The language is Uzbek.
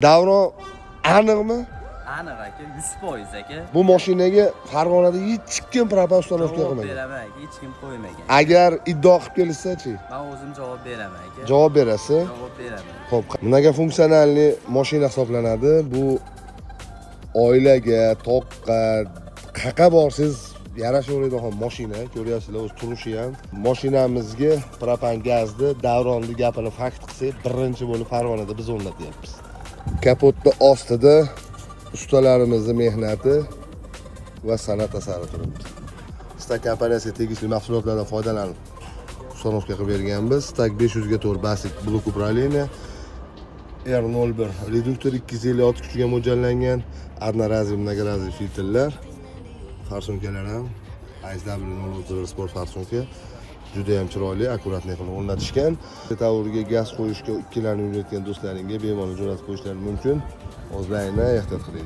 Davron, aniqmi? Aniq, aka, 100%, aka. Bu mashinaga Farg'onada hech kim propan установка Javob qilmagan. beraman, aka, hech kim qo'ymagan. Agar iddao qilib kelishsa-chi? Man o'zim javob beraman, aka. Javob berasiz? Javob beraman. Xo'p, многофункциональный mashina hisoblanadi. Bu oilaga, toqqa, qayoqqa borsangiz yarashaveradigan mashina. Ko'ryapsizlar, o'z turishi ham. Mashinamizga propan gazni Davronni gapini fakt qilsak, birinchi bo'lib Farg'onada biz o'rnatyapmiz. Kapotni ostida ustalarimizni mehnati va san'at asari turibdi. Stak kompaniyasiga tegishli mahsulotlardan foydalanib установка qilib berganmiz. Stak 500 ga 4 Basic блок управления, R01 reduktor 256 kuchga mo'ljallangan, одноразовый, многоразовый filtrlar, форсунка lar ham ISW 031 sport форсунка, juda ham chiroyli, аккуратный qilib o'rnatishgan. Tavrga gaz qo'yishga ikkilanib yurayotgan do'stlaringga bemalol jo'natib qo'yishlari mumkin. O'zlaringni ehtiyot qiling.